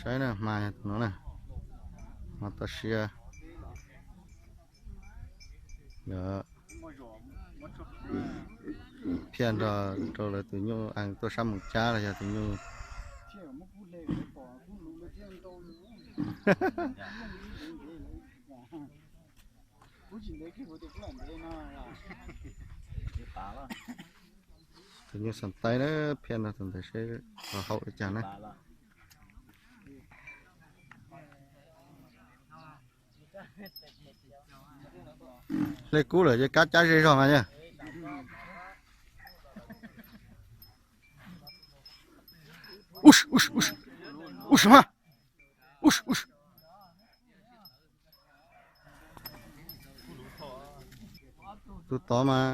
Saib na, hma tus no na, hma toj siab. Yog phiaj nrog rau lawv tus nyuj tuaj sab moos cab los yog tus nyuj. Tus nyuj xas taib na, phiaj nrog tus ntawd seb ho haum li cas na. Hle kub lawm ces kab cab ze zog mas yog. Ub, ub, ub, ub mas, ub, ub. Tus tod mas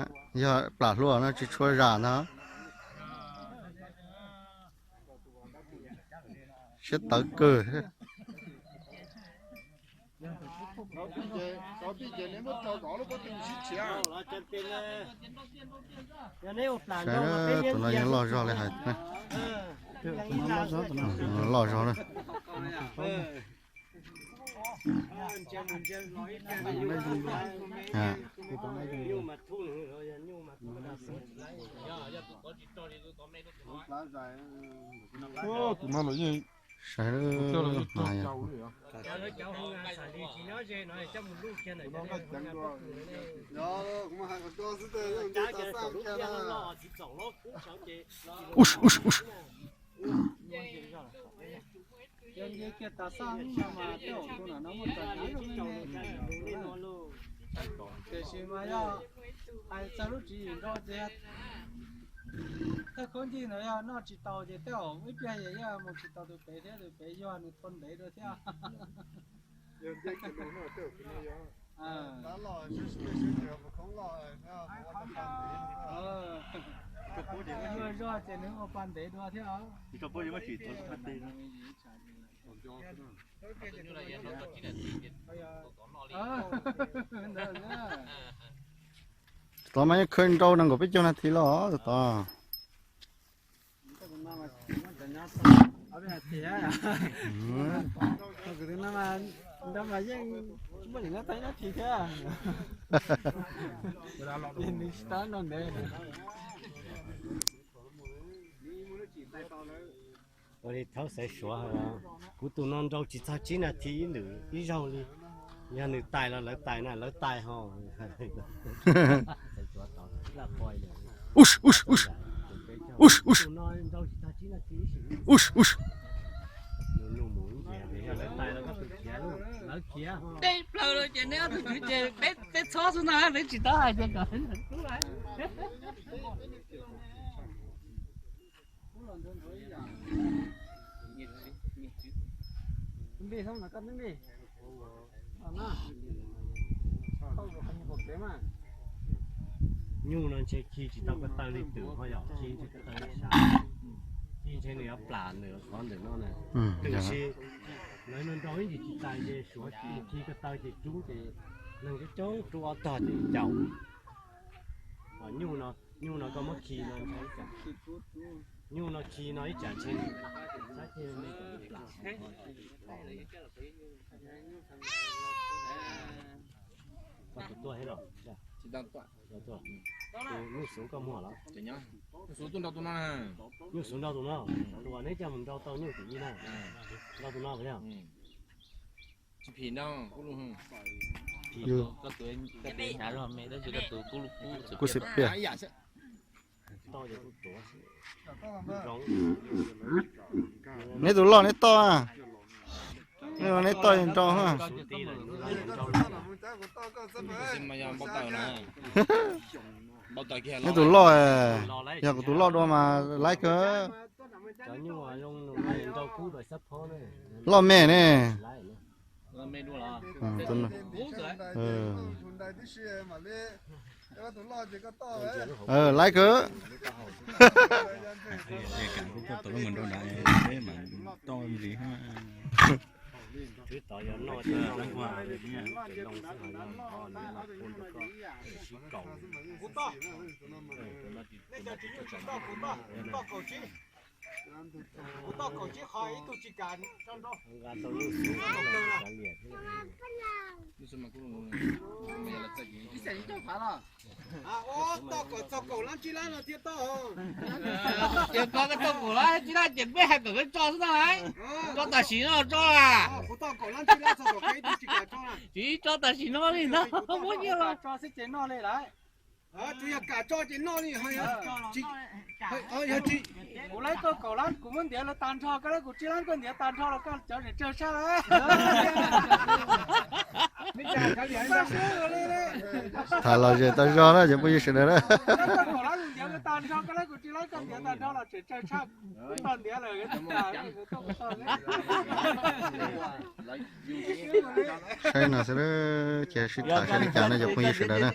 yog plam hlua no tsis tshua zam ntag. Siab tawv kawg. Saib, tus no yeej loj zog li hais. Loj zog na. Tus no los yeej saib hma yog. Ub, ub, ub. Yog nce kiag tas xaj no mas tej zaum tus no muaj txog ib lub me me. Tiam sis mas yog hais txog lub tswv yim nrau ces thawj khaub ncaig ntawd yog noj tsis tau ces tej zaum ib pliag yog mus tsis tau tus pem thiab, tus pem yog nws thau ntev dua thiab. Zog ces nws ua pa ntev dua thiab. Tod mas yeej khawb nrau nees nkaum peb caug nas this los tod. Nrau mas yeej muaj lim no tau ib nas this thiab. Nws tsis tau nrau ntev. Ua li thaub xaiv suav, kuv tus no nrau tsis txog tsib nas this ib lwm ib zaug li. Yog nws tais los lawv tais na, lawv tais ho. Ub, ub, ub. Ub, ub. Ub, ub. Tej plaws ces neb ob tug tswv ces peb txhob xwb no, peb tsis tau hais tias kom Nyuj no ntshe khi tsis tau ko taw li twm ho yom, khi ntshe ko taw li sav, khi ntshe nws yuav plam nws qhov ntawm no na. Tiam sis lawv no nrau ib ntsis tsis tais ces suav khi ko taw ces rub ces neeg coob coob rub ob tog ces caum. Nyuj no, nyuj no koj muab khi no, nyuj no khi no ib tsam ntshe saib thiaj li plam. Koj tus tuaj thiab los? Tus nyuj xuv koj muag los? Nyuj xuv nrau tus no, tus uas neb coj mus nrau tau nyuj tim ib na. Nrau tus no puas yog? Tsis phim no, kub lub, phim, kub xwb piaj. Neb tus loj neb toj, neb toj nrau. Neb tus loj, yog kuv tus loj dua mas laib kawg. Loj me ne. Laib kawg. Kuv toj kaum tsib qho ib tug tsis kam tso nrau. Toj kaum txog kaum lab tsib lab no thiaj toj. Ces koj toj kaum lab tsib lab ces peb hais kom koj tso xwb no lauj. Tso tam sim no tso lauj. Kuv toj kaum lab tsib lab txog kaum peb ib tug tsis kam tso. Tsis tso tam sim no li ntag, muab nyiaj los tso xwb ces noj li lauj. Tsuas yog kam tso ces noj li, yog tsis, kuv lab koj kaum lab kuv muab ntiav los tag nrho, koj lab kuv tsib lab koj ntiav tag nrho los koj cov tseem tsawg tshaj lauj. Tham lom zem tau zog na cov phooj ywg sawv daws na. Saib no xwb, ces sib tham saib li cas na cov phooj ywg sawv daws na.